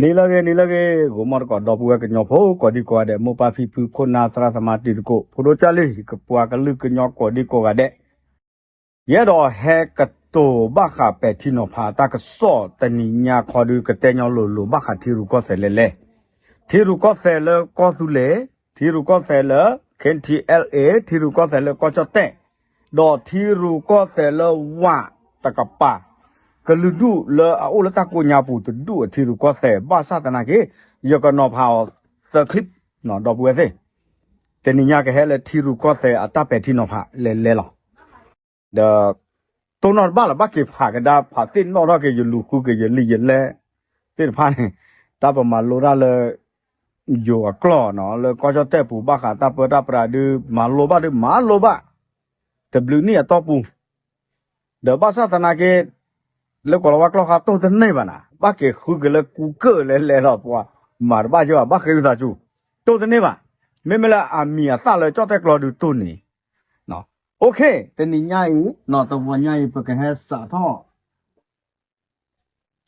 နံၤလၢအဂ့ၤ နံၤလၢအဂ့ၤ ဂိၤမီၢ်တကိး ဒီပုၢ်ဝဲၢ်ကညီဖိ ကိးဒံကိးဂၤဒဲး မိၢ်ပၢ်ဖံဖု ခိၣ်နၢ်သရၣ်သမါတံၤသကိး ဖိဒိၣ်ကၢ်လံၢ် ယကပှၤကလုာ်ကညီကိးဒံကိးဂၤဒဲး ယအဲၣ်ဒိးဟဲကတိၤဘၣ်ဃးပဲာ်ထံနီၤဖးတၢ်ကစီၣ်တနံၤညါခီဒုး ကတဲညီလိၤလိၤဘၣ်ဃးထံရူၢ်ကီၢ်သဲးလဲၣ်လဲၣ်, ထံရူၢ်ကီၢ်သဲးလၢကီၢ်သူလ့ၤ, ထံရူၢ်ကီၢ်သဲးလၢ K N T L A, ထံရူၢ်ကီၢ်သဲးလၢကီၢ်ကၠီၣ်တဲၣ်, ဒီးထံရူၢ်ကီၢ်သဲးလၢဝးတကပၤ, ကလုာ်ဒူၣ်လၢအအိၣ်လၢတၢ်ကိးညါပူၤတဒူၣ်အထံရူၢ်ကီၢ်သဲး ဘၣ်ဆၣ်သနာ်က့ ယကနီၤဖးအီၤသၢ clip ဒီပုၢ်ဝဲၢ်သ့ၣ်, တနံၤညါကဟဲလၢထံရူၢ်ကီၢ်သဲးအတၢ်ပဲာ်ထံနီၤဖးလဲၣ်လဲၣ်လီၤ. ဒီး တိၢ်နီၣ်တဘၣ်လၢၤ ဘၣ်က့ၤဖးကဒါ ဖးသ့ၣ်နီၣ်ထီၣ်က့ၤ ယလူၤဃုက့ၤယလံာ်ယလဲၢ်သ့ၣ်တဖၣ်န့ၣ်, တၢ်ပမၤလိတၢ်လၢ ယိၤအကျိာ်နီၤ လၢကီၢ်ကၠီၣ်တဲၣ်ပူၤဘၣ်ဃးတၢ်ပၢတၢ်ပြးဒုး မၤလိဘၣ်ဒုး မၤလိဘၣ် တဘျုးနံၣ်အတီၢ်ပူၤ, ဒီးဘၣ်ဆၣ်သနာ်က့ လၢကိးလီၤဝါကျိာ်ဃါတိၢ်တန့ၢ်ဘၣ်နၤ ဘၣ်က့ၤဃုက့ၤလၢ Google လဲၤလဲၤလီၤပှၤ မၤတဘၣ်ယိၣ် ဘၣ်ဃ့ဝံသးစူၤ တိၢ်တန့ၢ်ဘၣ်, မ့မ့ၢ်လၢအမံၤအသၣ်လၢကၠီၣ်တဲၣ်ကျိာ်ဒုးတိၢ်န့ၣ်, OK, တနံၤညါအံၤ နီၢ်တဝီညါအံၤ ပကဟဲစးထီၣ်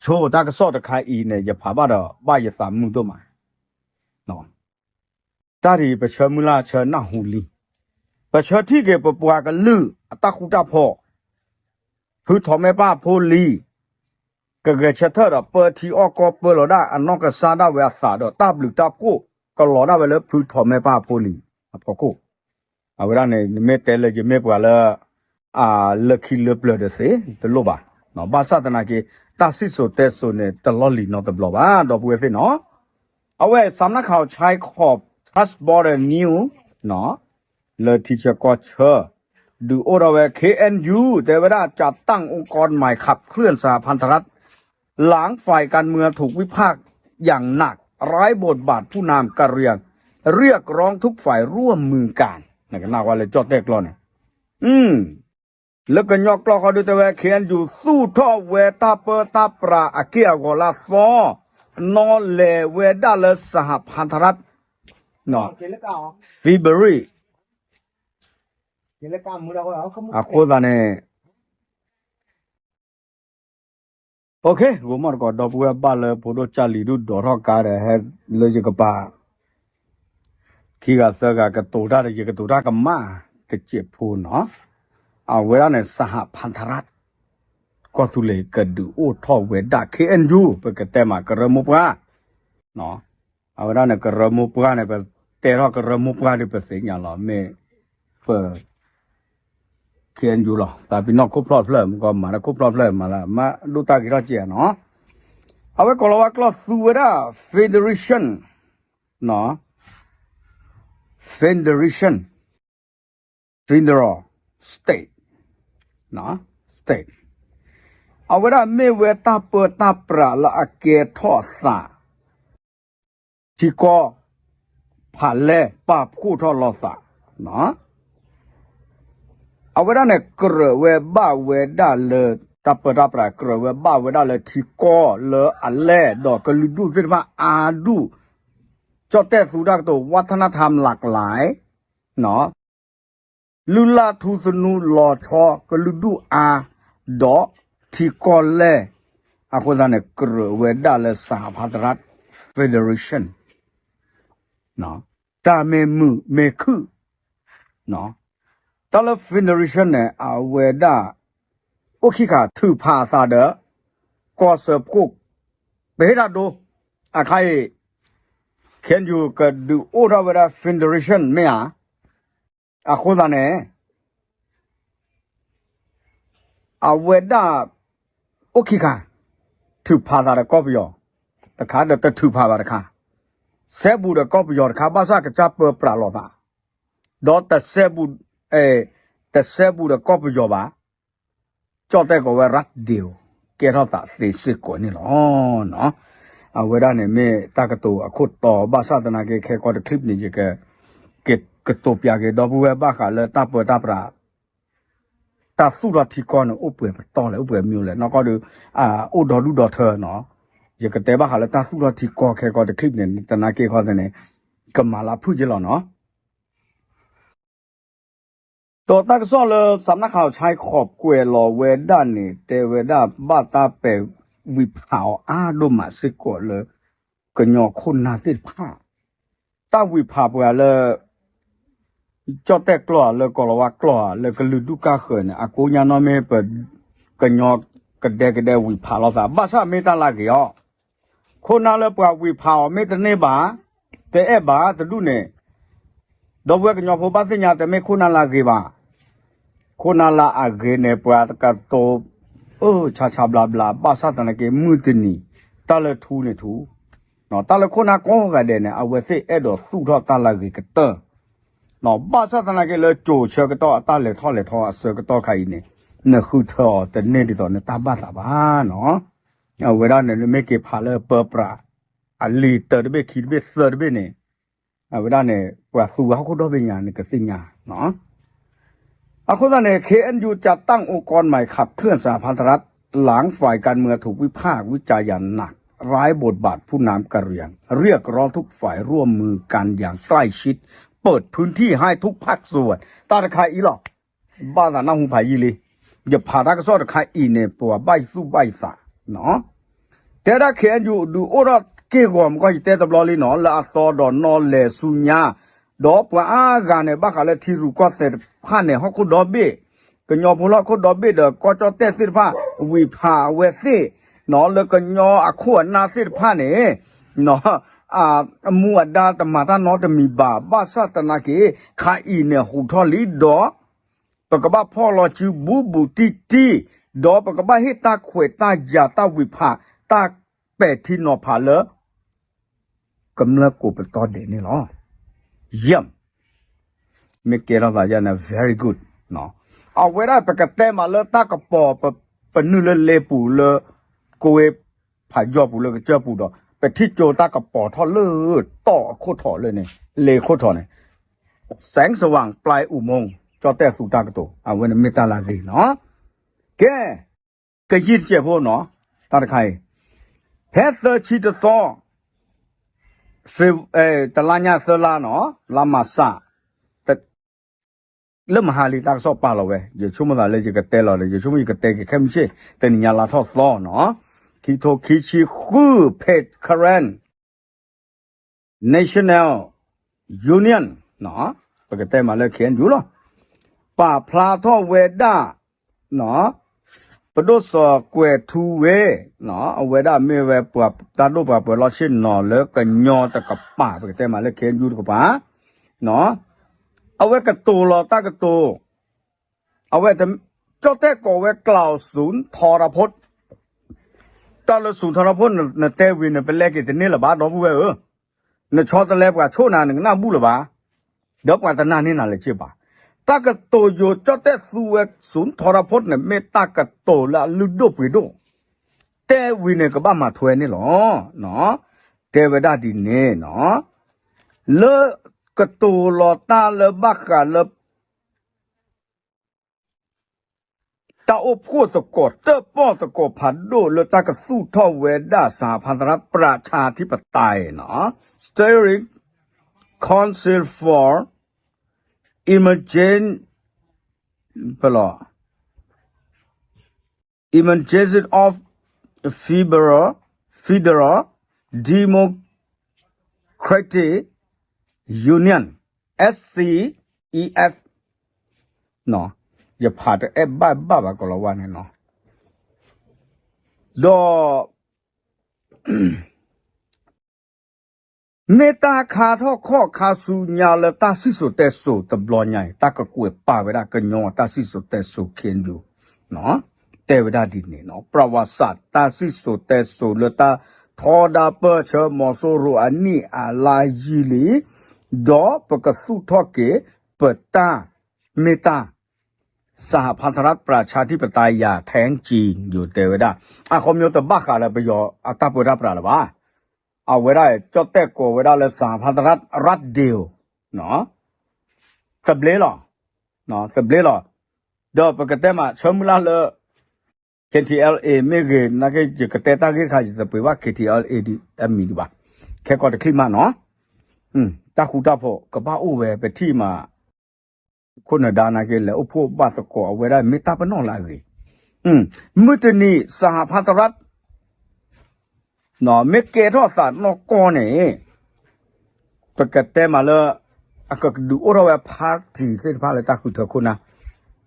ဆိတၢ်ကစီၣ်တခါအံၤန့ၣ် ယဖးဘၣ်ဒီး ဘၣ်ယသးမုာ်ဒိၣ်မး, တၢ်ဒ်အံၤပဆၢမုၢ်လၢ်ဆၢနၢ်ဟူလံ, ပဆၢထံၣ်က့ၤပပှၤကလုာ်အတၢ်ဃူတၢ်ဖိး, ဖုထီးမဲပၢ်ဖိလံၤ ကဂဲၤဆၢထၢၣ်ဒီးပၢထံအီၣ်ကီၢ်ပၢလီၤဒၣ်အနီၢ်ကစၢ်ဒၣ်ဝဲအသးဒီးတၢ်ဘျုးတၢ်ဖှိၣ်ကလီၤဒၣ်ဝဲလၢဖုထီးမဲပၢ်ဖိလံၤအဖီခိၣ်, အဝဲဒၣ်န့ၣ် နမ့ၢ်တဲလၢယမ့ၢ်ပှၤလၢ အလၢခံလၢပျၢၤဒီးသ့ တလိၣ်ဘၣ်, ဘၣ်ဆၣ်သနာ်က့ တၢ်စံၣ်စိၤတဲစိၤန့ၣ် တလီၢ်လံၤနီတဘျီဘၣ် ဒီပုၢ်ဝဲၢ်သ့ၣ်နီၤ, အဝဲ စးနၢ်ခးအီၤ ဆဲခီး Trust Border News လၢထံဆၢကီၢ်ဆၢ ဒုးအိၣ်ထီၣ်ဝဲ K N U တဲဝဲဒၣ် จัดตั้งองค์กรใหม่ขับเคลื่อนสหพันธรัฐ หลังฝ่ายการเมืองถูกวิพากษ์อย่างหนัก ไร้บทบาทผู้นำกะเหรี่ยง เรียกร้องทุกฝ่ายร่วมมือกัน နကနၣ်ဝဲလၢကၠီၣ်တဲၣ်ကျိာ်န့ၣ် လၢကညီကျိာ်ဃီဒုးတဲဝဲ K N U သူၣ်ထီၣ်ဝဲတၢ်ပၢတၢ်ပြးအက့ၢ်အဂီၤလၢအသီ, နီၣ်လဲၤဝဲဒၣ်လၢ สหพันธรัฐ February အဃိသတးန့ၣ် ဂိၤမီၢ်တကိး ဒီပုၢ်ဝဲၢ်ဘၣ်လၢဖိဒိၣ်ကၢ်လံၤဒုးဒိးထီၣ်ကါဒီး ဟဲလၢယကပၤ ခံဂၤသၢဂၤကတိၤတၢ်ဒီး ယကတိၤတၢ်ကမၣ်တစဲးဖိနီၤ, အဝဲဒၣ်န့ၣ် สหพันธรัฐ ကီၢ်သူလ့ၤကဒုးအိၣ်ထီၣ်ဝဲဒၣ် K N U ပကတဲမး ကရၢမိၢ်ပှၢ် အဝဲဒၣ်န့ၣ် ကရၢမိၢ်ပှၢ်န့ၣ် ပတဲထီၣ်ကရၢမိၢ်ပှၢ်ဒီး ပသ့ၣ်ညါလီၤ မ့ၢ်ပ K N U လီၤ သးပ့ၤနီၣ်ခိၣ်ဖျီၣ်ဖျၢၣ် မ့ၢ်ကီးမၤလၢခိၣ်ဖျီၣ်ဖျၢၣ် မၤလၢမၤဒိၣ်တၢ်ဂ့ၤထီၣ်ကဲးနီၤ, အဝဲကိးလီၤဝါကျိာ်သူဝဲဒၣ် federation, federation, federal state, state, အဝဲဒၣ်မ့ၢ်ဝဲတၢ်ပၢတၢ်ပြးလၢအကဲထီၣ်သး ထံကီၢ် ဖးလဲၢ်ပာ်ဖှိၣ်ထီၣ်လိာ်သး, အဝဲဒၣ်န့ၣ် ကြၢးဝဲဘၣ်ဝဲဒၣ်လၢ တၢ်ပၢတၢ်ပြး ကြၢးဝဲဘၣ်ဝဲဒၣ်လၢထံကီၢ်လၢအလဲၢ်ဒီးကလုာ်ဒူၣ်သ့ၣ်တဖၣ်အါဒူၣ်, ကၠီၣ်တဲၣ်သူတၢ်ကတိၤ วัฒนธรรมหลากหลาย လုၢ်လၢ်ထူသနူလီၤဆီကလုာ်ဒူၣ်အါ ဒီးထံကီၢ်လဲၢ်, အဃိသတးန့ၣ် ကြၢးဝဲဒၣ်လၢ สหพันธรัฐ federation တၢ်မ့ၢ်မုာ်မ့ၢ်ခုၣ်, တၢ်လၢ federation န့ၣ် အဝဲဒၣ် အိၣ်ခံခါထုးဖးအသးဒီး ကီၢ်စၢဖှိၣ် ပဟ့ၣ်တၢ်ဒိ, အခါအံၤ K N U ကဒုးအိၣ်ထီၣ်ဝဲဒၣ် federation မ့ၢ်ဧါ, အဃိသတးန့ၣ် အဝဲဒၣ် အိၣ်ခံခါ ထုးဖးသးဒီးကီၢ်ပယီၤတခါ ဒီးတထုးဖးဘၣ်တခါ, စဲဘူးဒီးကီၢ်ပယီၤတခါ ဘၣ်ဆၣ်ကစၢ်ပၢပြးလိာ်သး, ဒီးတစဲဘူး, တစဲဘူးဒီးကီၢ်ပယီၤဘၣ်, ကၠီၣ်တဲၣ်ကိးဝဲ รัฐเดียว ကဲထီၣ်သးသ့စ့ၢ်ကီးန့ၣ်လီၤ. အဝဲဒၣ်န့ၣ်မ့ၢ်တၢ်ကတိၤအခိၣ်တီ ဘၣ်ဆၣ်သနာ်က့ ခဲကိာ်တ clip န့ၣ် ယက ကတိၤပၠးက့ၤ ဒီပုၢ်ဝဲၢ်ဘၣ်ဃးလၢတၢ်ပၢတၢ်ပြး တၢ်သူၣ်ထီၣ်ထံကီၢ်န့ၣ် အိၣ်ပှဲၤပတီၢ်လဲၣ် အိၣ်ပှဲၤမံၤလဲၣ် နီၢ်ကီၢ်ဒုး အိၣ်ဒီဒူၣ်ဒီထၢနီၤ, ယကတဲဘၣ်ဃးလၢတၢ်သူၣ်ထီၣ်ထံကီၢ်ခဲကိာ်တ clip န့ၣ် သနာ်က့ဃီသ့ၣ်န့ၣ် ကမၤလၢဖုၣ်က့လီၤနီၤ. ဒီးတၢ်ကစီၣ်လၢ စးနၢ်ခးအီၤ ဆဲခီး ကွဲးလီၤဝဲဒၣ်န့ၣ် တဲဝဲဒၣ်ဘၣ်တၢ်ပဲာ်ဝံၤဖးအီၤအါဒိၣ်မးစ့ၢ်ကီးလၢ ကညီခိၣ်နၢ်သ့ၣ်တဖၣ် တၢ်ဝံၤဖးပှၤလၢ ကၠီၣ်တဲၣ်ကျီၢ်ဧါ လၢကီၢ်လီၤဝါကျီၢ်ဧါ လၢကလုာ်ဒူၣ်ကၢ်ဃၢၤန့ၣ် အကိးညါနီၢ်မ့ၢ်ပ ကညီကဒဲကဒဲဝံၤဖးလိာ်သး ဘၣ်ဆၣ်မ့ၢ်တၢ်လၢအဂ့ၤအီၤ ခိၣ်နၢ်လၢပှၤဝံၤဖးအီၤမ့ၢ်တန့ၢ်ဘၣ်, တအဲၣ်ဘၣ်တဒူၣ်န့ၣ်, ဒီပုၢ်ဝဲၢ်ကညီဖိဘၣ်သ့ၣ်ညါတမ့ၢ်ခိၣ်နၢ်လၢအဂ့ၤဘၣ်. ခိၣ်နၢ်လၢအဂ့ၤန့ၣ် ပှၤတကတိၤ အၢ ဆါဆါဘျါဘျါ ဘၣ်ဆၣ်သနာ်က့ မုၢ်တနံၤ တၢ်လၢထူန့ၣ်ထူ, တၢ်လၢခိၣ်နၢ်ကိးဂၤဒဲးန့ၣ် အဝဲသ့ၣ်အဲၣ်ဒိးသူၣ်ထီၣ်တၢ်လၢအဂ့ၤကတၢၢ် ဘၣ်ဆၣ်သနာ်က့လၢကၠိၤဆၢကတီၢ်အတၢ်လဲၤထီၣ်လဲၤထီအဆၢကတီၢ်ခါအံၤန့ၣ် နဃုထၢအီၤတန့ၢ်ဒ်သိးနတၢ်ဘၣ်သးဘၣ်နီၤ. အဝဲဒၣ်န့ၣ် နမ့ၢ်က့ၤဖးလၢပၢပြး အလံာ်တၢတဘ့ၣ်ခံတဘ့ၣ်သၢတဘ့ၣ်န့ၣ် အဝဲဒၣ်န့ၣ် ပှၤသူဝဲဟီၣ်ခိၣ်ဒီဘ့ၣ်ညါန့ၣ် ကသ့ၣ်ညါ အဃိသတးန့ၣ် เคเอ็นยู จัดตั้งองค์กรใหม่ขับเคลื่อนสหพันธรัฐ หลังฝ่ายการเมืองถูกวิพากษ์วิจารณ์อย่างหนัก ไร้บทบาทผู้นำกะเหรี่ยง เรียกร้องทุกฝ่ายร่วมมือกันอย่างใกล้ชิด เปิดพื้นที่ให้ทุกภาคส่วน တၢ်တခါအံၤလီၤ. ဘၣ်သးနၢ်ဟူဖးယံာ်လံ. ယဖးတၢ်ကစီၣ်တခါအံၤန့ၣ် ပှၤဘၣ်ယသူၣ်ဘၣ်ယသး တဲဒၣ် เคเอ็นยู ဒုးအိၣ်ထီၣ်က့ၢ်ဂီၤမကီၢ် ယတဲတဘျီလံနီၤ လၢအသီဒီးနီၣ်လဲၤဆူညါ, ဒီးပှၤအါဂၤန့ၣ် ဘၣ်ဃးလၢထံရူၢ်ကီၢ်သဲးတဖၣ်န့ၣ် ဟီၣ်ခိၣ်ဒီဘ့ၣ်, ကညီဖိလၢဟီၣ်ခိၣ်ဒီဘ့ၣ်ဒီး ကီၢ်ကၠီၣ်တဲၣ်သ့ၣ်တဖၣ် ဝံၤဖးအဝဲသ့ၣ်နီၤ လၢကညီအခိၣ်အနၢ်သ့ၣ်တဖၣ်န့ၣ် အမူအဒါတမၤတၢ်နီတမံၤဘၣ် ဘၣ်ဆၣ်သနာ်က့ ခါအံၤန့ၣ်ဟူးထီၣ်လံဒီး ပကဘၣ်ဖီၣ်လီၤစုဘူးဘူးတံၢ်တံၢ်, ဒီးပကဘၣ်ဟ့ၣ်တၢ်ခွဲးတၢ်ယာ်တၢ်ဝံၤဖး တၢ်ပဲာ်ထံနီၤဖးလၢ ကမျၢၢ်ကိးပတီၢ်ဒဲးန့ၣ်လီၤ. ယဲၢ် မ့ၢ်ကဲထီၣ်သးယဲၢ်န့ၣ် very good အဝဲဒၣ်ပကတဲမးလၢတၢ်ကပီၤ ပနုာ်လၢလ့ပူၤလၢ ကိဝ့ဖးယီၢ်ပူၤလၢကစၢၢ်ပူၤဒီး ပထံၣ်ကၠိတၢ်ကပီၤထီၣ်လၢတီၢ်အခိၣ်ထီၣ်လၢန့ၣ် လ့ခိၣ်ထီၣ်န့ၣ် แสงสว่างปลายอุโมงค์ ကၠီၣ်တဲၣ်သူတၢ်ကတိၤ အဝဲန့ၣ်မ့ၢ်တၢ်လၢအဂ့ၤနီၤ. ကဲ ကယံာ်တစဲးဖိနီၤ, တၢ်တခါအံၤ ဖဲသၢဆံတသီ တလါညါသၢလါနီၤ, လါမၤစး လၢမဟါလံတၢ်ကစီၣ်ပာ်လီၤဝဲ, ယဆိကမိၣ်သးလၢယကတဲလီၤဒီး ယဆိကမိၣ်ယကတဲက့ၤခဲမုၢ်ဆ့ၣ် တနံၤညါလါထီၣ်သီနီၤ, ခံထိခံဆံဃု ဖဲ Karen National Union ပကတဲမးလၢ เคเอ็นยู လီၤ, ပာ်ဖျါထီၣ်ဝဲဒၣ် ပဒိၣ်စီၤကွဲၤထူဝ့ အဝဲဒၣ်မ့ၢ်ဝဲပှၤတၢ်ဒိၣ်ပှၤပှဲၤလီၢ်ဆ့ၣ်နီၤလၢကညီတကပၤ ပကတဲမးလၢ เคเอ็นยู တကပၤ အဝဲကတိၤလီၤတၢ်ကတိၤ, အဝဲ ကၠီၣ်တဲၣ်ကိးဝဲ กล่าวศูนย์ทรพจน์ တၢ်လၢ ศูนย์ทรพจน์ နတဲဝံၤန့ၣ် ပလဲက့ၤတန့ၢ်လၢၤဘၣ် ဒီပုၢ်ဝဲၢ်ဧၢ, နဆီတလဲပှၤဆိၣ်နၤ နကနၣ်ဘူၣ်လၢၤဘၣ်, ဒီးပှၤတနာ်န့ၢ်နၤလၢၤဘၣ်, တၢ်ကတိၤယိၤကၠီၣ်တဲၣ်သူဝဲ ศูนย์ทรพจน์ န့ၣ် မ့ၢ်တၢ်ကတိၤလၢအလုၢ်ဒိၣ်ပှ့ၤဒိၣ်, တဲဝံၤန့ၣ် ကဘၣ်မၤထွဲန့ၣ်လီၤ. တဲဝဲဒၣ်ဒ်န့ၣ်နီၤ, လၢကတိၤလီၤတၢ်လၢဘၣ်ဃးလၢ တၢ်အိၣ်ဖှိၣ်သကိး တၢၣ်ပီၣ်သကိးဖးဒိၣ်လၢတၢ်ကသူၣ်ထီၣ်ဝဲဒၣ် สหพันธรัฐประชาธิปไตย နီၤ, Steering Council for Emerging Emergence of Federal Federal Democratic Union, SCEF ယဖးတအဲၣ်ဘၣ်ဘၣ်ဘၣ်ကီးလီၤဝါန့ၣ်နီၤ, ဒီး မ့ၢ်တၢ်ခါထီၣ်ခီၣ်ခါဆူညါလၢတၢ်စံၣ်စိၤတဲစိၤတဘျီညါအံၤ တၢ်ကကွဲးပာ်ဝဲဒၣ်ကညီတၢ်စံၣ်စိၤတဲစိၤ KNU တဲဝဲဒၣ်ဒ်န့ၣ်နီၤ, ပြဝၢ်စၢ် တၢ်စံၣ်စိၤတဲစိၤလၢတၢ်ထီဒါပၢၢ်ဆၢမီၤစိရိၤအနံၣ်အလါယံာ်လံ, ဒီးပကသူၣ်ထီၣ်က့ၤ ပတၢ်မ့ၢ်တၢ် สหพันธรัฐประชาธิปไตยอย่างแท้จริง ယိၤတဲဝဲဒၣ်, အခီပညီတဘၣ်ဃးလၢပယီၤအတၢ်ပၢတၢ်ပြးလၢၤဘၣ်. အဝဲဒၣ်ကၠီၣ်တဲၣ်ကိးဝဲဒၣ်လၢ สหพันธรัฐรัฐเดียว သဘျ့လီၤ, သဘျ့လီၤ. ဒီးပကတဲမး ဆၢမုၢ်လၢ်လၢ KTLA မ့ၢ်ဂ့ၤ နာ်က့ ယကတဲတၢ်ဂ့ၢ်တခါ ယတပှ့ၤဘၣ် KTLA ဒ်အမံၤဒံးဘၣ်, ခဲကီးတချံၣ်မးနီၤ, တၢ်ဃူတၢ်ဖိးကဘၣ်အိၣ်ဝဲ ပထံၣ်မး ခိၣ်နၢၤဒါနာ်က့ လဲၤအိၣ်ဖှိၣ်ဘၣ်သကိး အဝဲဒၣ်မ့ၢ်တၢ်ပနီၣ်လၢအဂ့ၤ, မုၢ်တနံၤ สหพันธรัฐ မ့ၢ်ကဲထီၣ်သးနီၢ်ကီၢ်န့ၣ် ပကတဲမးလၢ အကဒုးအိၣ်ထီၣ်ဝဲ party သ့ၣ်တဖၣ်လၢတၢ်ဃုထၢခိၣ်နၢ်,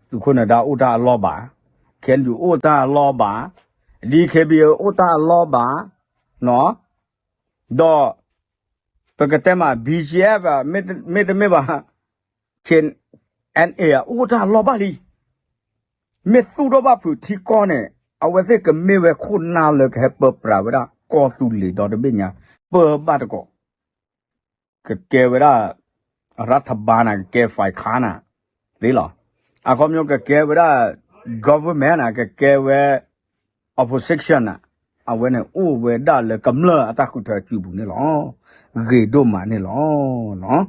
သုးခိၣ်နၢၤဒါအိၣ်တၢ်အလီၢ်ဘၣ်, ခဲအံၤဒုးအိၣ်တၢ်အလီၢ်ဘၣ်, DKBA အိၣ်တၢ်အလီၢ်ဘၣ်, ဒီး ပကတဲမး BGF မ့တမ့ၢ်ဘၣ် KNA အိၣ်တၢ်အလီၢ်ဘၣ်လံ. မ့ၢ်သူၣ်ထီၣ်ဘၣ်ဖုးထံကီၢ်န့ၣ် အဝဲသ့ၣ်ကမ့ၢ်ဝဲခိၣ်နၢ်လၢကဟဲပၢပြးဝဲဒၣ်ကီၢ်သူလ့ၤဒီတဘ့ၣ်ညါ ပၢဘၣ်တကိး ကကဲဝဲဒၣ် ရၤထဘါနၤ ကကဲ ဖဲခါနၤ သ့လီၤ. အခီပညီကကဲဝဲဒၣ် government နၤ ကကဲဝဲ opposition နၤ အဝဲန့ၣ်အိၣ်ဝဲဒၣ်လၢကမျၢၢ်အတၢ်ဃုထၢအစုပူၤန့ၣ်လီၤ. ဂ့ၤဒိၣ်မးန့ၣ်လီၤ.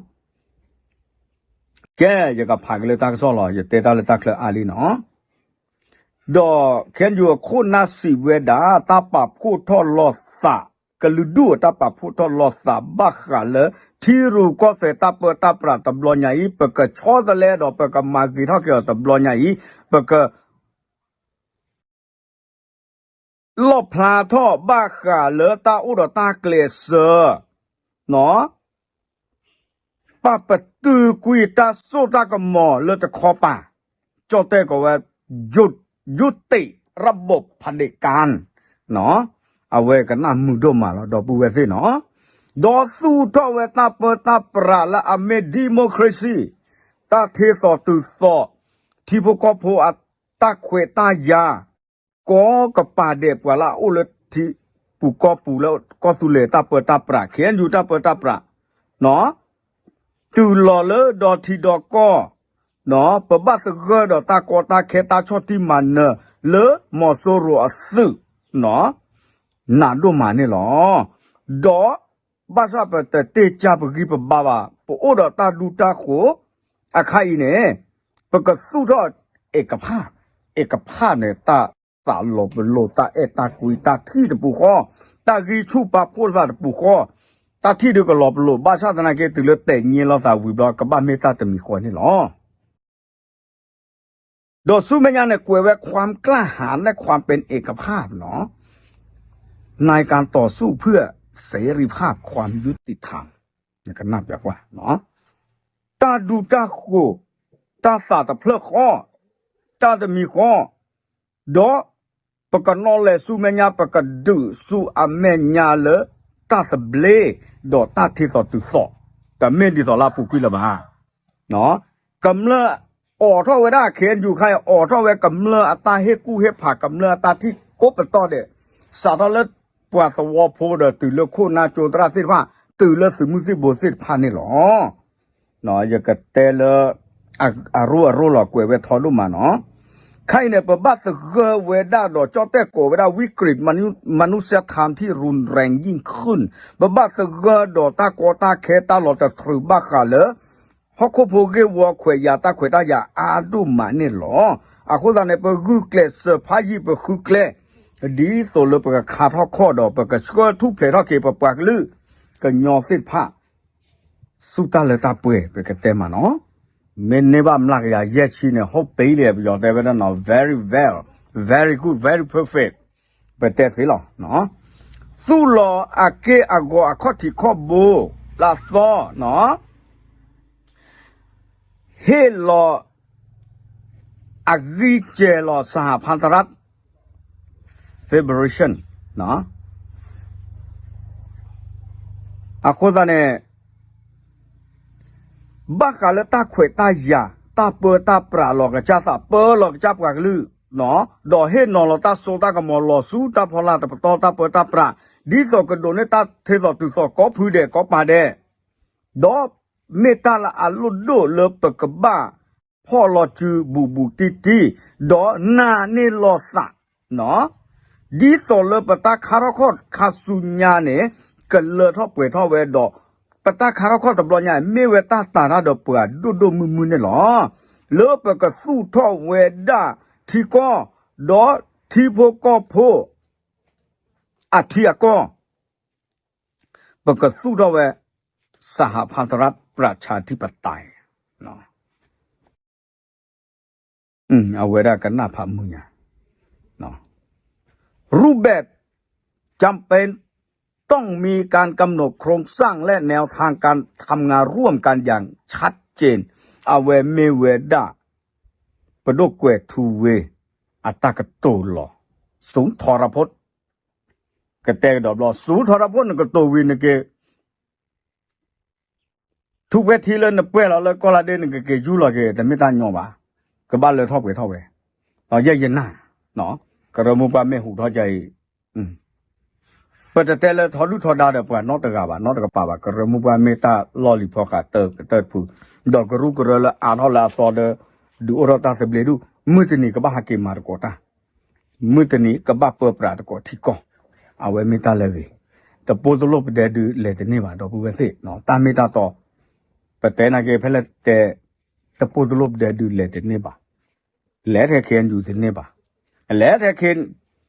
ကဲ ယကဖးက့ၤလၢတၢ်ကစီၣ်လီၤ. ယတဲတၢ်လၢတၢ်ချၢအါလံနီၤ. ဒီး KNU အခိၣ်နၢ်စံးဝဲဒၣ် တၢ်ပာ်ဖှိၣ်ထီၣ်လိာ်သး ကလုာ်ဒူၣ်အတၢ်ပာ်ဖှိၣ်ထီၣ်လိာ်သးဘၣ်ဃးလၢ ထံရူၢ်ကီၢ်သဲးတၢ်ပၢတၢ်ပြးတဘျီညါအံၤ ပကဆီတလဲဒီးပကမၤဂ့ၤထီၣ်က့ၤအီၤတဘျီညါအံၤ ပက လီၣ်ဖျါထီၣ်ဘၣ်ဃးလၢတၢ်အိၣ်ဒီးတၢ်ကျဲးစၢး ပာ်ပတုာ်ကွံာ်တၢ်စိတၢ်ကမီၤလၢတခီပၤ ကၠီၣ်တဲၣ်ကိးဝဲ ยุติระบบเผด็จการ အဝဲကနၣ်မုာ်ဒိၣ်မးလီၤ ဒီပုၢ်ဝဲၢ်သ့ၣ်နီၤ. ဒီးသူၣ်ထီၣ်ဝဲတၢ်ပၢတၢ်ပြးလၢအမ့ၢ် democracy တၢ်ထ့သိးတုၤသိး ထံဖိကီၢ်ဖိအတၢ်ခွဲးတၢ်ယာ် ကိးကပၤဒဲးပှၤလၢအအိၣ်လၢထံပူၤကီၢ်ပူၤလၢကီၢ်သူလ့ၤတၢ်ပၢတၢ်ပြး KNU တၢ်ပၢတၢ်ပြး တုၤလီၤလၢဒီထံဒီကီၢ် ပဘၣ်သဂၢၢ်ဒီးတၢ်ကီတၢ်ခဲတၢ်ဆီၣ်တံၢ်မၤနၢၤလၢမီၤစိရိၤအသုး နးဒိၣ်မးန့ၣ်လီၤ. ဒီးဘၣ်ဆၣ်ပတတ့ၢ်ကၢ်ပဂံၢ်ပဘါဘၣ် ပအိၣ်ဒီးတၢ်ဒူတၢ်ဃိၤ အခါအံၤန့ၣ် ပကသူၣ်ထီၣ် เอกภาพ เอกภาพ န့ၣ် တၢ်သးလီၤပလိာ် တၢ်အဲၣ်တၢ်ကွံ တၢ်ထံၣ်တပူၤဃီ တၢ်ဂံၢ်ဆူၣ်ပာ်ဖှိၣ်သးတပူၤဃီ တၢ်ထံၣ်ဒုးကလီၤပလိာ် ဘၣ်ဆၣ်သနာ်က့ တုၤလၢတဲာ်ညါလိာ်သးဝံၤဘျီ ကဘၣ်မ့ၢ်တၢ်တမံၤဃီန့ၣ်လီၤ. ဒီးဆူမဲာ်ညါန့ၣ် ကွဲးဝဲ ความกล้าหาญ และความเป็นเอกภาพ နီၤ ในการต่อสู้เพื่อเสรีภาพความยุติธรรม ကနၣ်ပျးကွၢ် တၢ်ဒူတၢ်ဃိၤ တၢ်သးတဖျၢၣ်ဃီ တၢ်တမံၤဃီ ဒီးပကနီၣ်လဲၤဆူမဲာ်ညါ ပကဒုးဆူအမဲာ်ညါလၢ တၢ်သဘျ့ ဒီးတၢ်ထ့သိးတုၤသိး တမ့ၢ်ဒ်သိးလၢအပူၤကွံာ်လၢၤဘၣ်. ကမျၢၢ်အိးထီၣ်ဝဲဒၣ် KNU ခါအံၤ အိးထီၣ်ဝဲကမျၢၢ်အတၢ်ဟ့ၣ်ကူၣ်ဟ့ၣ်ဖး ကမျၢၢ်အတၢ်ထံၣ်ကိးပတီၢ်ဒဲး စးထီၣ်လၢပှၤသဝီဖိဒီးတုၤလၢခိၣ်နၢ်ကၠိသရၣ်သ့ၣ်တဖၣ် တုၤလၢသုးမုၢ်သံၣ်ဘိသ့ၣ်တဖၣ်န့ၣ်လီၤ. ယကတဲလၢ အရိၣ်အရိၣ်လီၤ ကွဲးဝဲထီဒိၣ်မးနီၤ. ခဲအံၤန့ၣ် ပဘၣ်သဂၢၢ်ဝဲဒၣ်ဒီး ကၠီၣ်တဲၣ်ကိးဝဲဒၣ် วิกฤตมนุษยธรรมที่รุนแรงยิ่งขึ้น ပဘၣ်သဂၢၢ်ဒီးတၢ်ကီတၢ်ခဲတၢ်လီၤတတြူာ်ဘၣ်ဃးလၢ ဟီၣ်ခိၣ်ဖိဂ့ၢ်ဝီခွဲးယာ်တၢ်ခွဲးတၢ်ယာ်အါဒိၣ်မးန့ၣ်လီၤ. အဃိသတးန့ၣ် ပဂုာ်ကျဲးစၢးဖးယံာ်ပဃုကျဲ ဒ်သိးလၢပကခါထီၣ်ခီၣ်ဒီး ပကဆှၢထူၣ်ဖျဲးထီၣ်က့ၤပပှၤကလုာ် ကညီသ့ၣ်တဖၣ် ဆူတၢ်လၢတၢ်ပှဲၤ ပကတဲမးနီၤ. မ့ၢ်န့ၢ်ဘၣ်မျးကယၤယဲၢ်ဆံန့ၣ် ဟိပလံ ပယီၤတဲဝဲဒၣ်နီၤ very well, very good, very perfect ပတဲသ့လီၤ. သူၣ်လီၤအက့ၢ်အဂီၤအခီၣ်ထံးခီၣ်ဘိ လၢအသီနီၤ ဟ့ၣ်လီၤ အဂံၢ်စဲၤလီၤ สหพันธรัฐ Federation အဃိသတးန့ၣ် ဘၣ်ဃးလၢတၢ်ခွဲးတၢ်ယာ် တၢ်ပၢတၢ်ပြးလီၤကစၢ်သး ပၢလီၤကစၢ်ပှၤကလုာ် ဒီးဟ့ၣ်နီၤလီၤတၢ်စိတၢ်ကမီၤလီၤဆူတၢ်ဖီလာ်တပတီၢ် တၢ်ပၢတၢ်ပြး ဒ်သိးကဒိးန့ၢ်တၢ်ထ့သိးတုၤသိးကိးဖုဒဲးကိးပၤဒဲး ဒီးမ့ၢ်တၢ်လၢအလိၣ်ဒိၣ်လၢပကဘၣ်ဖီၣ်လီၤစုဘူးဘူးတံၢ်တံၢ် ဒီးနာ်န့ၢ်လိာ်သး ဒ်သိးလၢပတၢ်ခါထီၣ်ခီၣ်ခါဆူညါန့ၣ် ကလၢထီၣ်ပှဲၤထီၣ်ဝဲဒီး ပတၢ်ခါထီၣ်ခီၣ်တဘျီညါ မ့ၢ်ဝဲတၢ်တာ်တၢ်ဒီးပှၤဒိၣ်ဒိၣ်မုၢ်မုၢ်န့ၣ်လီၤ. လၢပကသူၣ်ထီၣ်ဝဲဒၣ်ထံကီၢ် ဒီးထံဖိကီၢ်ဖိ အထံအကီၢ် ပကသူၣ်ထီၣ်ဝဲ สหพันธรัฐประชาธิปไตย အဝဲဒၣ်ကနၣ်ဖးမုၢ်ညါ รูปแบบ จำเป็น ต้องมีการกำหนดโครงสร้างและแนวทางการทำงานร่วมกันอย่างชัดเจน အဝဲမ့ၢ်ဝဲဒၣ် ပဒိၣ်ကွဲးထူဝ့ အတၢ်ကတိၤလီၤ. ศูนย์ทรพจน์ ကတဲကဒီးဘျီ ศูนย์ทรพจน์ နကတိၤဝံၤနက့ၤ ထူၣ်ဖဲထံလၢနပှဲၤလီၤလၢကီၢ်လါဒ့ နကက့ၤယူၢ်လီၤက့ၤ တမ့ၢ်တၢ်ညီဘၣ်. ကဘၣ်လၢထီၣ်ပှဲၤထီၣ်ဝဲ, ဒီးယဲယနာ်, ကရၢမိၢ်ပှၢ်မ့ၢ်ဟူးထီၣ်ကါအံၤ, ပတတဲလၢထီဒုၣ်ထီဒါဒီးပှၤနီတဂၤဘၣ် နီတကပၤဘၣ်. ကရၢမိၢ်ပှၢ်မ့ၢ်တၢ်လီၢ်လံၤဖီဃးတၢ်ကတၢၢ်တဖု, ဒီးကရူၢ်ကရၢလၢအါထီၣ်လၢအသီဒီး ဒုးအိၣ်ထီၣ်တၢ်သဘျ့ဒူၣ်, မုၢ်တနံၤကဘၣ်ဟးက့ၤမၤသကိးတၢ် မုၢ်တနံၤကဘၣ်ပၢပြးသကိးထံကီၢ်, အဝဲမ့ၢ်တၢ်လၢအဂ့ၤ, တပိၢ်တလိၣ်ပဒဲဒုးလဲၤတန့ၢ်ဘၣ် ဒီပုၢ်ဝဲၢ်သ့ၣ်, တၢ်မ့ၢ်တၢ်တီ, ပတဲနာ်က့ဖဲလဲၣ်တဲ, တပိၢ်တလိၣ်ပဒဲဒုးလဲၤတန့ၢ်ဘၣ်, လဲၤထဲ ခ့ၣ်အဲၣ်ယူၣ် တန့ၢ်ဘၣ်, လဲၤထဲ ခ့ၣ်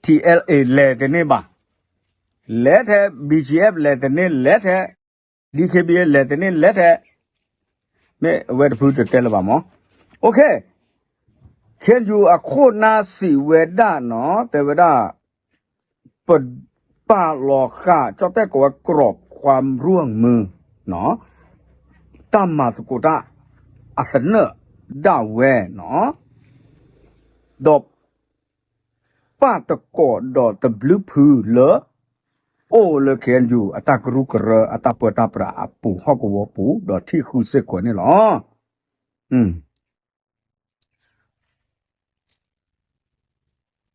ထံၣ်အဲလ်အ့ လဲၤတန့ၢ်ဘၣ်, လဲၤထဲ ဘံၣ်ကၠံၣ်အဲၣ် လဲၤတန့ၢ်, လဲၤထဲ ဒံၣ်ခ့ဘံၣ် လဲၤတန့ၢ်, လဲၤထဲ မ့ၢ်အဝဲတဖုတတဲလၢၤဘၣ်မး, ခ့ၣ်အဲၣ်ယူၣ် အခိၣ်နၢ်စံးဝဲဒၣ်နီၤ တဲဝဲဒၣ် ပပာ်လီၤဃာ် ကၠီၣ်တဲၣ်ကိးဝဲ กรอบความร่วมมือ တၢ်မၤသကိးတၢ်အသနၢၣ်ဒၣ်ဝဲနီၤ, ဒီး ပာ်သကိးဒီးတဘျုးဖုလၢ အိၣ်လၢ ခ့ၣ်အဲၣ်ယူၣ် အတၢ်ကရူၢ်ကရၢ အတၢ်ပၢတၢ်ပြးအပူၤဟီၣ်ကဝီၤပူၤ ဒီးထံၣ်ဃုစ့ၢ်ကီးန့ၣ်လီၤ.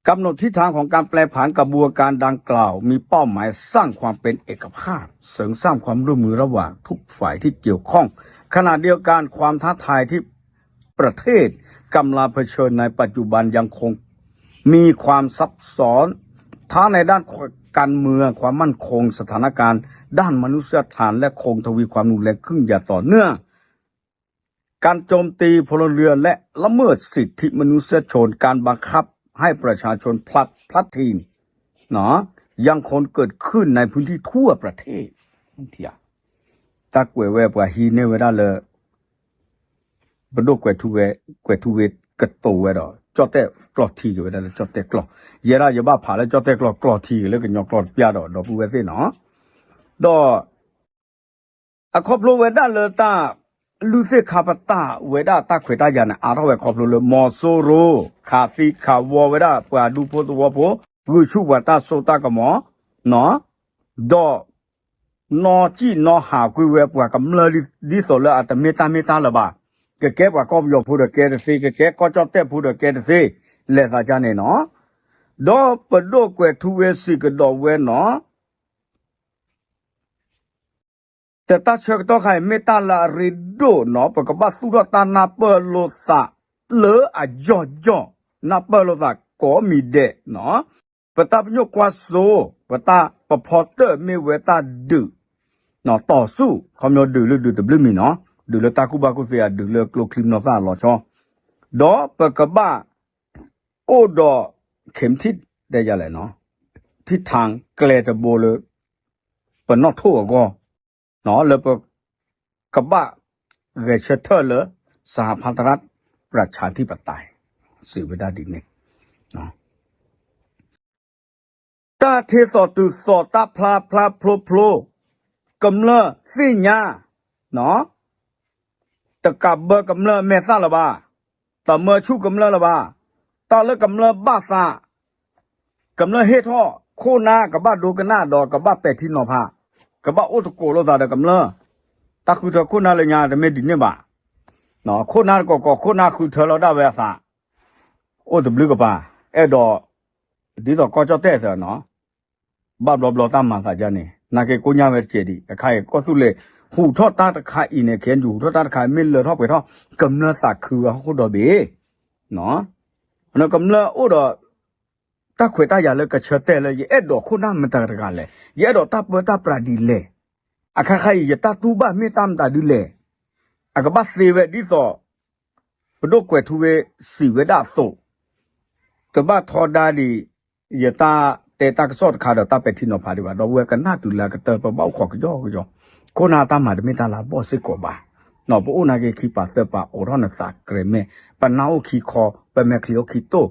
กำหนดทิศทางของการแปรผัน กระบวนการดังกล่าวมีเป้าหมายสร้างความเป็นเอกภาพ เสริมสร้างความร่วมมือระหว่างทุกฝ่ายที่เกี่ยวข้อง ขณะเดียวกันความท้าทายที่ประเทศกำลังเผชิญในปัจจุบันยังคงมีความซับซ้อนทั้งในด้านการเมืองความมั่นคงสถานการณ์ด้านมนุษยธรรมและคงทวีความรุนแรงขึ้นอย่างต่อเนื่อง การโจมตีพลเรือนและละเมิดสิทธิมนุษยชน การบังคับให้ประชาชนพลัดพลัดถิ่น เนาะ ยังคงเกิดขึ้นในพื้นที่ทั่วประเทศ တၢ်ကွဲးဝဲပှၤဟံးန့ၢ်ဝဲဒၣ်လၢ ပဒိၣ်ကွဲးထူဝ့ ကွဲးထူဝ့ကတိၤဝဲဒီး ကၠီၣ်တဲၣ်ကျီၢ်ထံက့ၤဝဲဒၣ်လၢကၠီၣ်တဲၣ်ကျီၢ်, ယဲဒၣ်ယဘၣ်ဖးလၢကၠီၣ်တဲၣ်ကျီၢ် ကျီၢ်ထံက့ၤလၢကညီကျီၢ်တပျၢ်ဒီး ဒီပုၢ်ဝဲၢ်သ့ၣ်နီၤ, ဒီး အခီဖျိဝဲဒၣ်လၢတၢ် လုၢ်သ့ၣ်ခါပတာ်ဝဲဒၣ်တၢ်ခွဲးတၢ်ယာ်န့ၣ် အါထီၣ်ဝဲခီဖျိလၢ မီၤစိရိၤ ခးသံခးဝီဝဲဒၣ်ပှၤဒူဖိသဝီဖိ, ဂုာ်ဆူၣ်ပှၤတၢ်စိတၢ်ကမီၤ, ဒီး နီၢ်ကံၣ်နီၢ်ဟးကွံာ်ဝဲပှၤကမျၢၢ် ဒ်သိးလၢအတမ့ၢ်တၢ်မ့ၢ်တၢ်လၢၤဘၣ်, ကကဲပှၤကီၢ်ပယီၤဖိဒီးကဲတသ့, ကကဲကီၢ်ကၠီၣ်တဲၣ်ဖိဒီးကဲတသ့, လဲၤသးဒ်န့ၣ်နီၤ, ဒီးပဒိၣ်ကွဲးထူဝ့စံးကဒီးဝဲနီၤ တၢ်ဆၢကတီၢ်ခါအံၤ မ့ၢ်တၢ်လၢအရ့ဒိၣ်နီၤ, ပကဘၣ်သူၣ်ထီၣ်တၢ်နၢ်ပၢၢ်လိာ်သးလၢအယီၢ်ယီၢ်, နၢ်ပၢၢ်လိာ်သးကိးမံၤဒဲးနီၤ, ပတၢ်ပညိၣ်ကွၢ်စိ, ပတၢ်ပဖီတၢၣ်မ့ၢ်ဝဲတၢ်ဒုး, တီၤဆူၣ် ခီဖျိဒုးလၢဒုးတဘျုးမံၤနီၤ, ဒုးလၢတၢ်ကူၣ်ဘၣ်ကူၣ်သ့အဒုးလၢကျိချံမျိာ်သၣ်အလီၤဆီ, ဒီးပကဘၣ် အိၣ်ဒီး ခဲမထံၣ် တဲယလဲၣ်နီၤ, ထံၣ်ထၣ်ကျဲတဘိလၢ ပနီၣ်ထိၣ်အဂီၢ်, လၢပကဘၣ်ဂဲၤဆၢထၢၣ်လၢ สหพันธรัฐประชาธิปไตย စံးဝဲဒၣ်ဒ်န့ၣ် တၢ်ထ့သိးတုၤသိးတၢ်ဖျါဖျါဖျိဖျိ, ကမျၢၢ်သ့ၣ်ညါ, တကးဘၢကမျၢၢ်မဲာ်သၣ်လၢၤဘၣ်, တမၢဆူၣ်ကမျၢၢ်လၢၤဘၣ်, တၢ်လၢကမျၢၢ်ဘၣ်သး, ကမျၢၢ်ဟ့ၣ်ထီၣ်, ခိၣ်နၢ်ကဘၣ်ဒိကနၣ်ဒီးကဘၣ်ပဲာ်ထံနီၤဖး, ကဘၣ်အိၣ်သကိးလိာ်သးဒီးကမျၢၢ်, တၢ်ဃုထၢခိၣ်နၢ်လၢညါတမ့ၢ်ဒ်န့ၣ်ဘၣ်, ခိၣ်နၢ်တကိးကိးခိၣ်နၢ်ဃုထၢလီၤဒၣ်ဝဲအသး အိၣ်တဘျုးကပၤ, အဲၣ်ဒိး ဒ်သိးကီၢ်ကၠီၣ်တဲၣ်သၢနီၤ, ဘၣ်ဘျီဘျီတၢ်မၤသးဒ်န့ၣ် နာ်က့ကိညၣ်ဝဲတစဲးဒံး, အခါအံၤကီၢ်သူလ့ၤ ဟူးထီၣ်တၢ်တခါအံၤန့ၣ် ခ့ၣ်အဲၣ်ယူၣ် ဟူးထီၣ်တၢ်တခါအံၤ မ့ၢ်လၢထီၣ်ပှဲၤထီၣ် ကမျၢၢ်သးခုဝဲဟီၣ်ခိၣ်ဒီဘ့ၣ်, ကမျၢၢ်အိၣ်ဒီး တၢ်ခွဲးတၢ်ယာ်လၢကဆၢတဲာ်လၢ ယအဲၣ်ဒိးခိၣ်နၢ်မတၤတဂၤလဲၣ်, ယအဲၣ်ဒိးတၢ်ပၢတၢ်ပြးဒ်လဲၣ်, အခါခါအံၤ ယတၢ်တူၢ်ဘၣ်မ့ၢ်တၢ်မတၤဒ်လဲၣ်, အကဘၣ်သ့ဝဲဒ်သိး ပဒိၣ်ကွဲးထူဝ့စံးဝဲဒၣ်အသိး, တဘၣ်ထီဒါဒ် ယတၢ်တဲတၢ်ကစီၣ်တခါဒီးတၢ်ပဲာ်ထံနီၤဖးဒံးဘၣ်, ဒီပုၢ်ဝဲၢ်ကနၣ်တုၤလၢအကတၢၢ် ပဘၣ်အိၣ်ခိးကယီကယီ, ခိၣ်နၢ်တၢ်မၤတမ့ၢ်တၢ်လၤဘီၣ်စ့ၢ်ကီးဘၣ်, ပအိၣ်နာ်က့ခံပာ်သၢပာ်အိးထီၣ်နသးကြဲးမဲာ်, ပနၢ်အိၣ်ခံခီ, ပမဲာ်ချံအိၣ်ခံတိၢ်,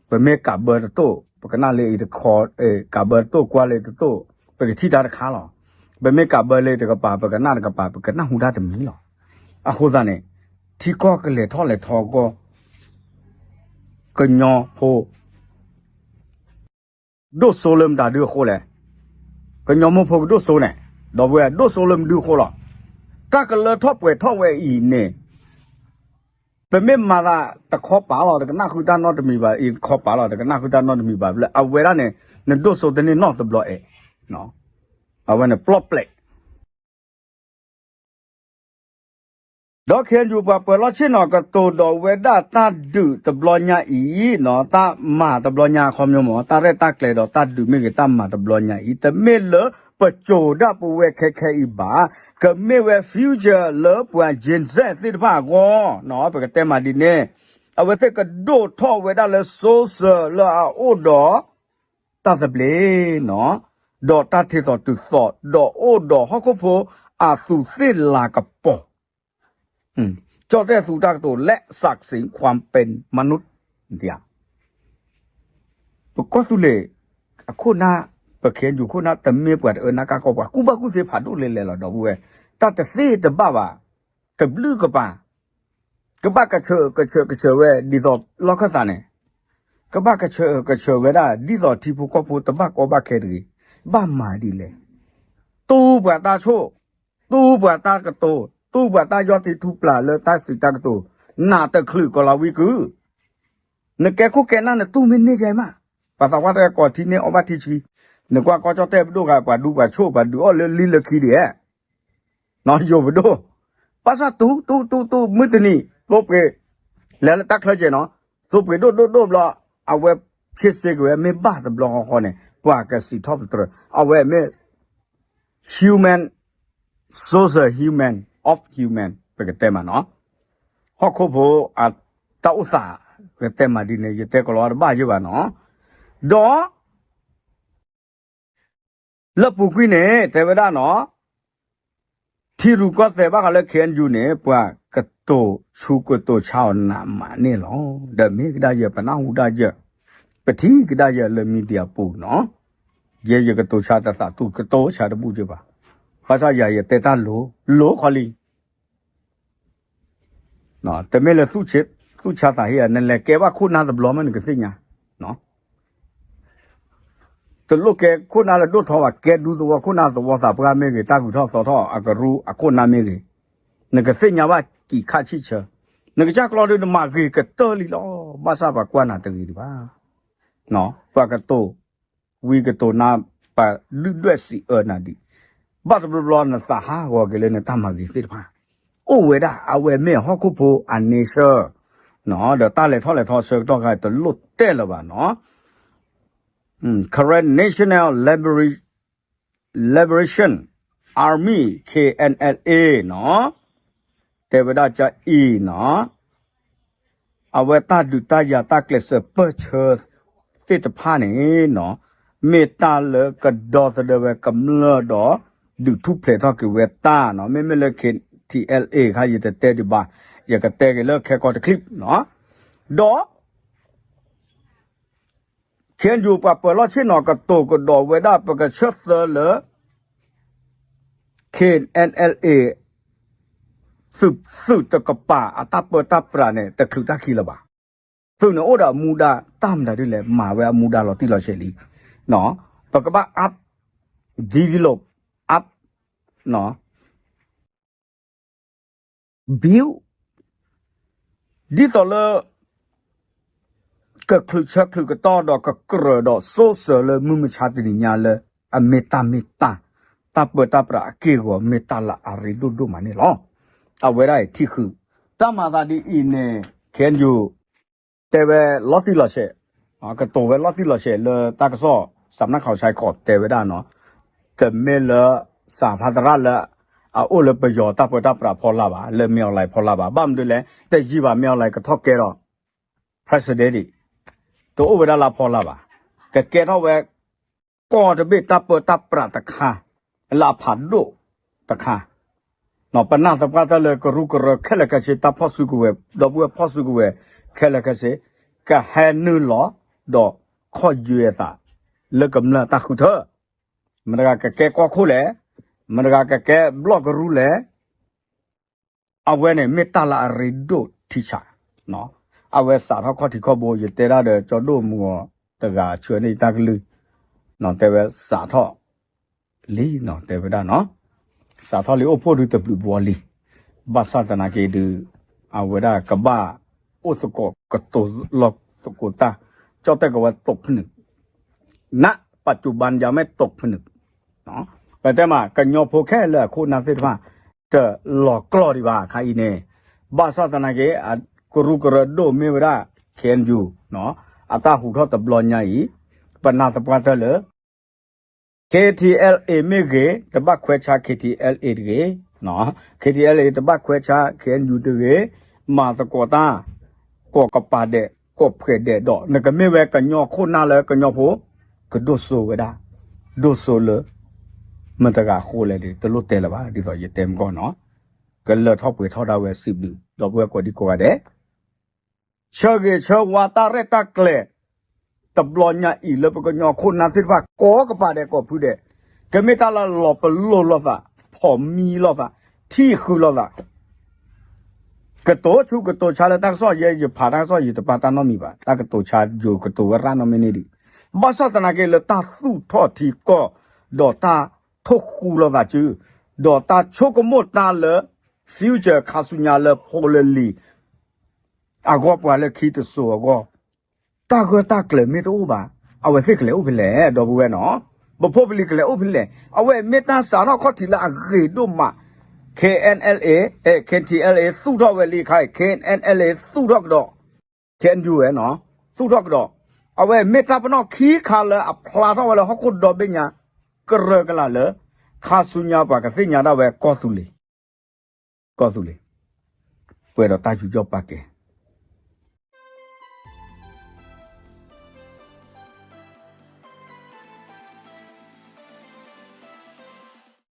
ပမ့ၢ်ကးဘၢတတိၢ်, ပကနၣ်လၢအံၤတခီ, ကးဘၢတတိၢ်ကွၢ်လၢတတိၢ်, ပကထံၣ်တၢ်တခါလီၤ. ပမ့ၢ်ကးဘၢလ့တကပၤ ပကနၣ်တကပၤ ပကနၢ်ဟူတၢ်တမံၤလီၤ. အဃိသတးန့ၣ် ထံကီၢ်ကလဲၤထီၣ်လဲၤထီအဂီၢ် ကညီဖိ ဒိၣ်စိလၢမတၤဒုအဃိလဲၣ်. ကညီမိၢ်ဖိကဒိၣ်စိန့ၣ် ဒီပုၢ်ဝဲၢ် ဒိၣ်စိလၢမဒုအဃိလီၤ. တၢ်ကလၢထီၣ်ပှဲၤထီၣ်ဝဲအံၤန့ၣ် ပမ့ၢ်မၤသးတခီပာ်လီၤ တကနၣ်ဃုတၢ်နီတမံၤဘၣ်, အံၤတခီပာ်လီၤ တကနၣ်ဃုတၢ်နီတမံၤဘၣ်, လၢအဝဲဒၣ်န့ၣ် နဒိၣ်စိတန့ၢ်နီတဘျီအဲၣ်, အဝဲန့ၣ်ပျီၣ်ပျဲး ဒီး ခ့ၣ်အဲၣ်ယူၣ် ပှၤပၢၤလီၢ်ဆ့ၣ်နီၤကတိၤဒီးဝဲဒၣ်တၢ်ဒုးတဘျီညါအံၤ, တၢ်မၤတဘျီညါအခီပညီမ့ၢ် တၢ်ရဲၣ်တၢ်ကျဲၤဒီးတၢ်ဒုးမ့ၢ်ဂ့ၤ တၢ်မၤတဘျီညါအံၤ တမ့ၢ်လၢပစိာ်ဒၣ်ပဝဲခဲခဲအံၤဘၣ်, ကမ့ၢ်ဝဲ future လၢပှၤ Gen Z သ့ၣ်တဖၣ်အဂီၢ်, ပကတဲမးဒ်န့ၣ်, အဝဲသ့ၣ်ကဒိၣ်ထီၣ်ဝဲဒၣ်လၢ social လၢအအိၣ်ဒီး တၢ်သဘျ့နီၤ, ဒီးတၢ်ထံၣ်သီၣ်တုၤသီၣ်, ဒီးအိၣ်ဒီးဟီၣ်ခိၣ်ဖိအသူးသ့ၣ်လၤကပီၤ, ကၠီၣ်တဲၣ်သူတၢ်ကတိၤ และศักดิ์ศรีความเป็นมนุษย์ ပကီၢ်သူလ့ၤအခိၣ်နၢ်, ပ ခ့ၣ်အဲၣ်ယူၣ် ခိၣ်နၢ် တမ့ၢ်ပှၤတအၢနၢ်ကၢ်ကီၢ်ပှၤ ကူၣ်ဘၣ်ကူၣ်သ့ဖးဒိၣ်လဲၣ်လဲၣ်လီၤ ဒီပုၢ်ဝဲၢ်, တၢ်တသ့တဘၣ်ဘၣ်, တဘျုးကပၤ ကဘၣ်ကဆၢၣ်ကဆၢၣ်ကဆၢၣ်ဝဲဒ်သိးလီၢ်ခၢၣ်သးန့ၣ်, ကဘၣ်ကဆၢၣ်ကဆၢၣ်ဝဲဒၣ် ဒ်သိးထံဖိကီၢ်ဖိတဘၣ်ကီဘၣ်ခဲတဂ့ၤ, ဘၣ်မၤဒ်လဲၣ်, တူၢ်ပှၤတၢ်ဆိၣ်, တူၢ်ပှၤတၢ်ကတိၤ, တူၢ်ပှၤတၢ်ယီၢ်တံၢ်ထူပျၢ်လၢတၢ်စံးတၢ်ကတိၤ, နးတချုးကီၤလၤဝံကုၢ်, နကဲခိၣ်ကဲနၢ်နတူၢ်မ့ၢ်န့ၢ်ယဲမး, ပှၤသးပှၢ်တၢ်ကိးထံန့ၢ်အီၣ်ဘၣ်ထံဆှံ, နကွၢ်ကီၢ်ကၠီၣ်တဲၣ်ပဒိၣ်ဂၤ ပှၤဒူပှၤဆိၣ် ပှၤဒုးအီၣ်လၢလံလၢခံဒံးဧါ ယိၤပဒိၣ်, ဘၣ်ဆၣ်တူၢ်တူၢ်တူၢ်တူၢ် မုၢ်တနံၤ သိပှ့ၤ, လဲၤလၢတၢ်ချၢကဲနီၤ, သိပှ့ၤဒိၣ်ဒိၣ်ဒိၣ်ဘျီ, အဝဲဖ့စ့က့ၤဝဲ မ့ၢ်ဘၣ်တဘျီဃီဃီန့ၣ် ပှၤကစံးထီၣ်ပတြၢၤ, အဝဲမ့ၢ် human, social human of human ပကတဲမးနီၤ, ဟီၣ်ခိၣ်ဖိအတၢ်အိၣ်သး, ပကတဲမးဒ်န့ၣ် ယတဲကလီတဘၣ်ယဲၢ်ဘၣ်နီၤ, ဒီး လၢပူၤကွံာ်န့ၣ် တဲဝဲဒၣ်နီၤ, ထံရူၢ်ကီၢ်သဲးဘၣ်ဃးလၢ ခ့ၣ်အဲၣ်ယူၣ် န့ၣ် ပှၤကတိၤဆူးကတိၤဆါအီၤနးမးန့ၣ်လီၤ. ဒီးမ့ၢ်ကဒါယဲၢ် ပနၢ်ဟူဒၣ်ယဲၢ်, ပထံၣ်ကဒါယဲၢ်လၢ media ပူၤနီၤ, ယဲယကတိၤဆါတသး သူကတိၤဆါတဘူၣ်က့ဘၣ်, ဘၣ်ဆၣ်ယၤယတဲတၢ်လိၤ, လိၤခီလံ တမ့ၢ်လၢ သူၣ်ဆါသးဟ့ဧါ, နလဲၤကဲဘၣ်ခိၣ်နၢ်တဘျီမ့ၢ်နကသ့ၣ်ညါ, တလိၣ်ကဲခိၣ်နၢ်လၢဒိၣ်ထီဘၣ်, ကဲဒူသဝီခိၣ်နၢ်သဝီသးပှၢ်မ့ၢ်ဂ့ၤ, တၢ်ဂုၤထီၣ်သီထီၣ်အကရူၢ်အခိၣ်နၢ်မ့ၢ်ဂ့ၤ, နကသ့ၣ်ညါဘၣ်ကံာ်ခါဆံၣ်ဆၢ, နကစၢ်ကျီဒုးနမၤဂ့ၤကတၢၢ်လံလီၤ, ဘၣ်ဆၣ်ပှၤကွၢ်နၤတဂ့ၤဒံးဘၣ် ပှၤကတိၤ, ဝံကတိၤနၤ, ပှၤလုၢ်ဒွဲၣ်စံးအၢနၤဒံး, ဘၣ်တဘျီဘျီနသးဟးဂီၤက့ၤလၢနတၢ်မၤဂ့ၤသ့ၣ်တဖၣ်, အိၣ်ဝဲဒၣ် အဝဲမ့ၢ်ဟီၣ်ခိၣ်ဖိအ nature, ဒီးတၢ်လဲၤထီၣ်လဲၤထီဆၢကတီၢ်ခါ တလိၣ်တဲလၢၤဘၣ်နီၤ, Karen National Liberation Army, K N L A နီၤ, တဲဝဲဒၣ်ကအံၤနီၤ, အဝဲတၢ်ဒုးတၢ်ယၤတၢ်ကျဲးစၢးပၢၢ်ဆၢသ့ၣ်တဖၣ်န့ၣ်နီၤ, မ့ၢ်တၢ်လၢကဒီသဒၢဝဲကမျၢၢ်ဒီး ဒုးထူၣ်ဖျဲးထီၣ်က့ၤဝဲတၢ်နီၤ, မ့မ့ၢ်လၢ K T L A ခါ ယတတဲဒံးဘၣ်, ယကတဲက့ၤလၢခဲကီၢ်တချံၣ်နီၤ, ဒီး ခ့ၣ်အဲၣ်ယူၣ် ပှၤပၢၤလီၢ်ဆ့ၣ်နီၤကတိၤကဒီးဝဲဒၣ် ပကဆၢသၢလၢ K N L A သုးတကပၤအတၢ်ပၢတၢ်ပြးန့ၣ် တချုးတၢ်ခံလၢၤဘၣ်. သုးန့ၣ်အိၣ်ဒီးအမူဒါ တၢ်မတၤဒ်လဲၣ် မၤဝဲအမူဒါလီၤတံၢ်လီၤဆဲးလံ. ပကဘၣ် up, develop, up, build ဒ်သိးလၢ ကချုးဆၢချုးကတီၢ်ဒီးကကြၢးဒီးစိစၢၤလၢမုၢ်မဆါတနံၤညါလၢ အမ့ၢ်တၢ်မ့ၢ်တၢ်, တၢ်ပၢတၢ်ပြးအက့ၢ်အဂီၤ မ့ၢ်တၢ်လၢအရ့ဒိၣ်ဒိၣ်မးန့ၣ်လီၤ. အဝဲဒၣ်အံၤထံၣ်ဃုာ် တၢ်မၤသးဒ်အံၤန့ၣ် ခ့ၣ်အဲၣ်ယူၣ် တဲဝဲလီၤတံၢ်လီၤဆဲး, ကတိၤဝဲလီၤတံၢ်လီၤဆဲးလၢတၢ်ကစီၣ် စးမနၣ်ခီဆဲးခီးတဲဝဲဒၣ်နီၤ, တမ့ၢ်လၢ စးဖးတရၣ်လၢ အအိၣ်လၢပယီၤတၢ်ပၢတၢ်ပြးဖီလာ်ဘၣ်, လၢမ့ၢ်အီၤလဲၣ်ဖီလာ်ဘၣ်. ဘၣ်မနုၤလဲၣ်, တယံာ်ဘၣ်မ့ၢ်အီၤလဲၣ်ကထီၣ်ကဲဒီး president ဒံး, တအိၣ်ဝဲဒၣ်လၢဖီလာ်ဘၣ်. ကကဲထီၣ်ဝဲ ကီၢ်တဘ့ၣ်တၢ်ပၢတၢ်ပြးတခါ, လၢအဖးဒိၣ်တခါ ပနၢ်သပှၢ်တၢၢ်လၢကရူၢ်ကရၢခဲလၢာ်ခဲဆ့ တၢ်ဖီၣ်စုကဝဲၤ ဒီပုၢ်ဝဲၢ်ဖီၣ်စုကဝဲၤခဲလၢာ်ခဲဆ့ ကဟဲနုာ်လီၤဒီးခီၣ်ယွဲအသး လၢကမျၢၢ်တၢ်ဃုထၢ မတၤတဂၤကကဲကီၢ်ခိၣ်လဲၣ်, မတၤတဂၤကကဲဘျီၣ်ကရူၢ်လဲၣ်, အဝဲန့ၣ်မ့ၢ်တၢ်လၢအရ့ဒိၣ်ထံဆး, အဝဲစးထီၣ်ခီၣ်ထံးခီၣ်ဘိ ယတဲဒၣ်ဒီးကၠီဒိၣ်မုၢ်ဂီၤတဂၤဆှၢန့ၢ်ယတၢ်ကလုၢ်, တဲဝဲစးထီၣ်လံနီၤ တဲဝဲဒၣ်နီၤ, စးထီၣ်လံအိၣ်ဖှိၣ်ဒုတဘျုးဘှီလံ, ဘၣ်ဆၣ်သနာ်က့ဒုး အဝဲဒၣ်ကဘၣ်အိၣ်သကိးကတိၤလီၤသကိးတၢ်, ကၠီၣ်တဲၣ်ကဝဲ ตกผลึก ณ ปัจจุบันยังไม่ตกผลึก ပတဲမး ကညီဖိခဲလၢာ်အခိၣ်အနၢ်သ့ၣ်တဖၣ် တလီၤကျီၢ်ဒံးဘၣ်ခါအံၤန့ၣ်, ဘၣ်ဆၣ်သနာ်က့ ကရူၢ်ကရၢဒိၣ်မ့ၢ်ဝဲဒၣ် ခ့ၣ်အဲၣ်ယူၣ် အတၢ်ဟူးထီၣ်တဘျီညါအံၤ, ပနာ်သပှၢ်တၢၢ်လၢ ခ့ၣ်ထံၣ်အဲလ်ၣ်အ့ မ့ၢ်ဂ့ၤ တဘၣ်ခွဲးဆါ ခ့ၣ်ထံၣ်အဲလ်ၣ်အ့ တဂ့ၤ, ခ့ၣ်ထံၣ်အဲလ်ၣ်အ့ တဘၣ်ခွဲးဆါ ခ့ၣ်အဲၣ်ယူၣ် တဂ့ၤ, မၤသကိးတၢ် ကိးကပၤဒဲး ကိးဖှဲးဒဲးဒီး နကမ့ၢ်ဝဲကညီခိၣ်နၢ်လၢကညီဖိ ကဒိၣ်စိဝဲဒၣ်, ဒိၣ်စိလၢ မတၤတဂၤအဃိလဲၣ်ဒီး တလိၣ်တဲလၢၤဘၣ် ဒ်သိးယတဲမ့ၢ်ကီၢ်နီၤ, ကလၢထီၣ်ပှဲၤထီၣ်ဒၣ်ဝဲစံးဘျုး ဒီပုၢ်ဝဲၢ်ကိးဒံကိးဂၤဒဲး ဆၢဂ့ၤဆၢဝါတၢ်ရဲၣ်တၢ်ကျဲၤ တဘျီညါအံၤလၢပကညီခိၣ်နၢ်သ့ၣ်တဖၣ် ကိးကပၤဒဲးကိးဖုဒဲး, ကမ့ၢ်တၢ်လၢလီၤပလိာ်လိာ်သး, ဖီၣ်မံလိာ်သး, ထံၣ်ဃုာ်လိာ်သး, ကတိၤဆူကတိၤဆါလၢတၢ်ကစီၣ်ယဲ ယဖးတၢ်ကစီၣ်ယတပာ်တၢ်နီတမံၤဘၣ်, တၢ်ကတိၤဆါယိၤကတိၤဝဲရၣ်နီတမံၤန့ၣ်ဒံး, ဘၣ်ဆၣ်သနာ်က့လၢတၢ်သူၣ်ထီၣ်ထံကီၢ် ဒီးတၢ်ထိၣ်ဃူလိာ်သးစု, ဒီးတၢ်ဆိကမိၣ်တၢ်လၢ future ခါဆူညါလၢဖိလၢလံၤ အဂီၢ်ပှၤလၢခံတစိၤအဂီၢ်, တၢ်ဂၢၢ်တၢ်ကျၢၤမ့ၢ်တအိၣ်ဘၣ်, အဝဲသ့ၣ်ကလဲၤအိၣ်ဖဲလဲၣ် ဒီပုၢ်ဝဲၢ်နီၤ, ပဖိပလံၤကလဲၤအိၣ်ဖဲလဲၣ်, အဝဲမ့ၢ်တၢ်စးထီၣ်ခီၣ်ထံးလၢအဂ့ၤဒိၣ်မး, K N L A, K T L A သူၣ်ထီၣ်ဝဲလံခါအံၤ, K N L A သူၣ်ထီၣ်ကဒီး, K N U ဝဲနီၤ, သူၣ်ထီၣ်ကဒီး, အဝဲမ့ၢ်တၢ်ပနီၣ်ခံခါလၢအဖျါထီၣ်ဝဲလၢဟီၣ်ခိၣ်ဒီဘ့ၣ်ညါ, ကရၢကလာ်လၢ ခါဆူညါပှၤကသ့ၣ်ညါဒၣ်ဝဲကီၢ်သူလ့ၤ ကီၢ်သူလ့ၤ, ပှဲၤဒီးတၢ်ယူးယီၣ်ပာ်ကဲ,